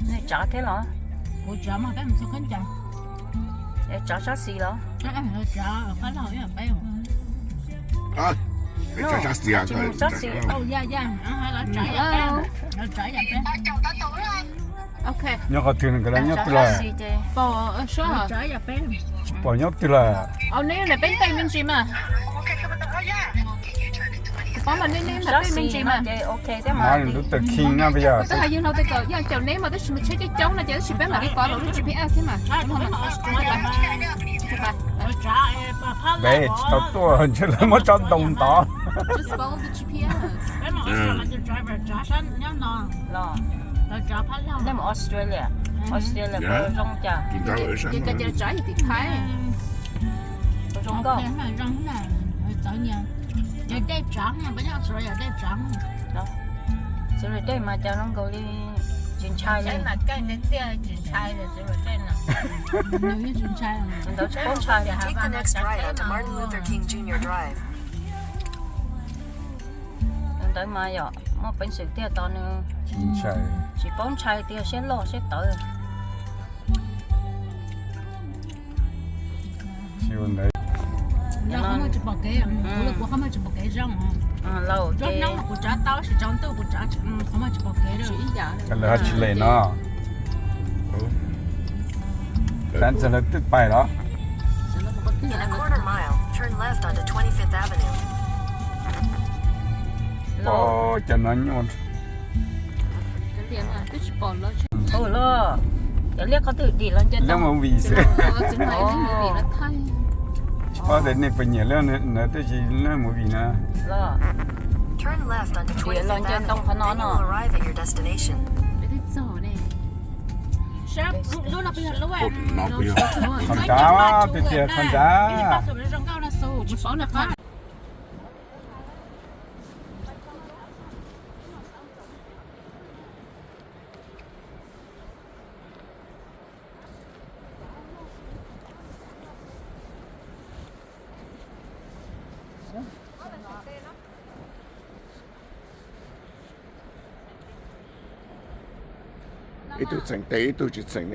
Nej tsav thiab los? Tsav sab xis los? Tsis mus sab xis. Nyob qhov twg, nyob twg lawm? Tsis pom nyob twg lawm. Neb peb ntej me ntsis mas. Kuv paub mas neb, neb ntawm peb me ntsis mas. Lub taw khij no puas yog? Kuv twb hais yog no tej kom yog caum neb mas tab sis mas tsheb coob coob no ces tab sis peb mam li kov lub G P S xwb mas. Peb tsis tau tuaj ntshe lawv muab tso ntoo ntov. Nej mus Australia, Australia puas zoo cas? Ces tsav yog tim Thaib. Puas zoo nkauj? Txawv dej mas cas zoo nkaus li tsis ntshai li. Ntawd tsis paub ntshai. Ntawd mas yog muaj peev xwm tiag tos nws, tsis paub ntshai tiag, siab loj siab tawv. Lawv ho tsis lem no. Tab ntxawg lawv twb pais los. Cov no nyuaj. Ua los, cov liab qhov twg dim los nce tau movie xwb. Tsis paub tias nej puas nyiam lub ntawd tab sis lub movie na. Dim los nce ntoo qhov no no. Qhov nrad, tiag tiag qhov nrad. Ib tug txheem tes ib tug tsis txheem.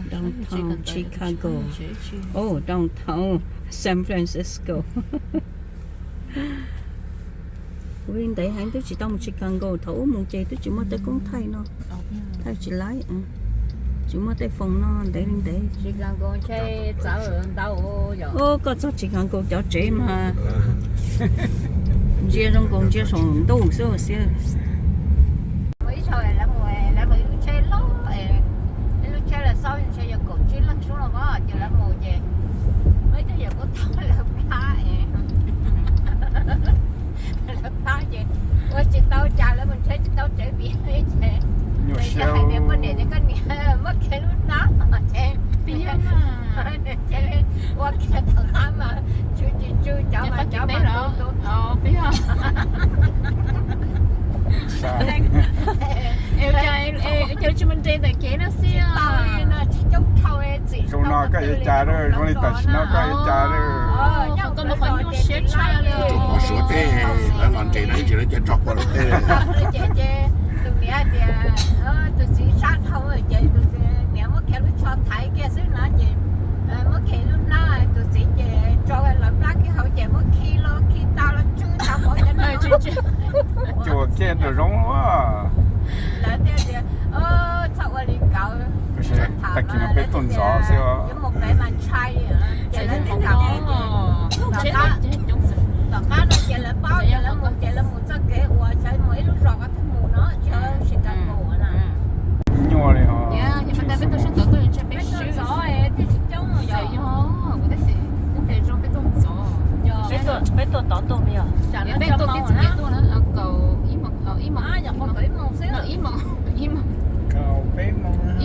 Downtown Chicago. Oh, downtown San Francisco. Kuv li ntev heev twb tsis tau mus Chicago, thaum ub mus ces twb tsis muaj tej koob thaij no, thaij tsis laib, tsis muaj tej foos no ntev li ntev. Ub, koj txog Chicago cov tsev mas ntsia zoo nkaus ntsia saum ntuj xwb xwb. Ib zaug lawv mus, lawv mus ib lub tsheb loj, ib lub tsheb lawv xauj ntshe yog kaum tsib leeg xwb los mas ces lawv mus ces muaj ib tug yawm kuj tau lawv plab, lawv plab ces ua tsis tau cas, lawv mus ntshe tsis tau tsev vim li ces hais tias poj niam tias koj niam muab kiag lub hnab ces ua kiag tom qab mas tsw tsis tsw cov mas cov mas tu tu. Cas tsis mus nres ntawm kev no xwb. Zoo no koj yuav cas, zoo li tam sim no koj yuav cas. Koj mus qhov nyuaj siab tshaj li. Suav tej lawv los nres no ib ntsis lawv cia rog pua lawm tej. Tus niam hais tias tus txiv sab Tag kis no peb tuaj ntxov xwb os. Tom qab no ces lawv paub ces lawv mus ces lawv mus txoj kev uas xyov mus ib lub zos ko twg mus no tsis yog Chicago na. Nyuaj li os. Peb tuaj ntxov thiaj tsis coob yom. Peb tuaj tod tuaj yog. Peb tuaj peb moos xwb.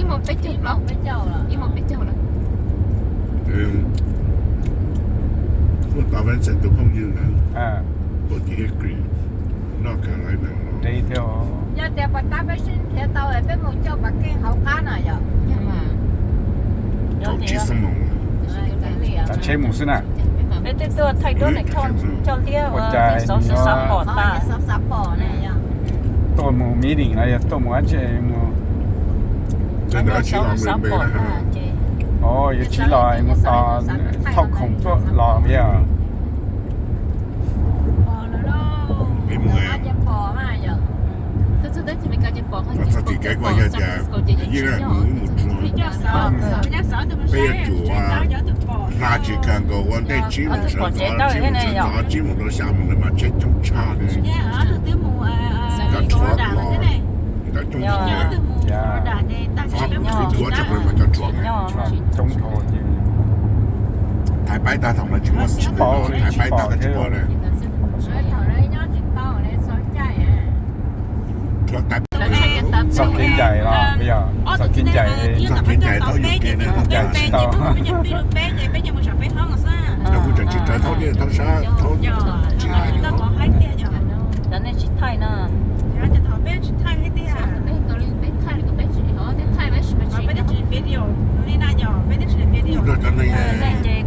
Ib moos peb caug plaub, ib moos peb caug lawm. Tuaj tod Vincent tus phooj ywg na, tuaj tim Hickory, North Carolina no. Yog tias puas tab peb sib nrhiav tau peb mus coj Pav Keej hauv qab na yom. Kaum tsib xuab moos. Tsav tsheb mus xwb na. Peb twb tuaj thaij duab nws coj liab ua xov xav pom tas. Tuaj mus meeting los yog tuaj mus dab tsi mus. Yuav tsis los mus tos thauj khoom tuaj los thiab. Txog tim kev kuj yog tias yeej mus mus tsuag, peb yuav tsum hla tsis kawg nkaus ua ntej tsib moos sawv ntxov, tsib moos sawv ntxov, tsib moos rau xya moos mas tsheb coob tshaj li. Cov tshuav los, cov coob, cov tshuav mas cov tshuav coob dhau. Thaiv paib tag thaum no tsis muaj, thaiv paib tag tsis pom li. Txoj kev ncaim los yog txoj kev ncaim, txoj kev ncaim thaub yus kev ne, ncaim tsis tau. Kuv tseem tsis raws thaub thiab thaub sab thaub tsis hais li. Nej tsis thaij na.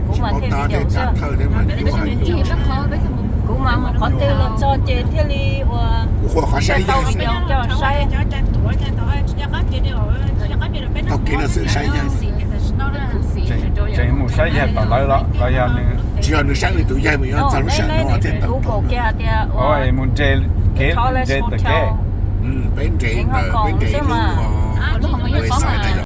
Kuv mas thiaj li caum xwb. Kuv mas mus qhov twg los txog ces thiaj li ua. Kuv qhuas qhov saib yaig xwb. Tau kev no xwb saib yaig. Tseem mus saib yaig tom lawv los los yog nws, tsis yog nws saib nws tus yaig mus yuav txog lub sij hawm no thiaj tau. Mus nres kev, nres tom kev. Peb nres ntawm, peb nres lub website na yom.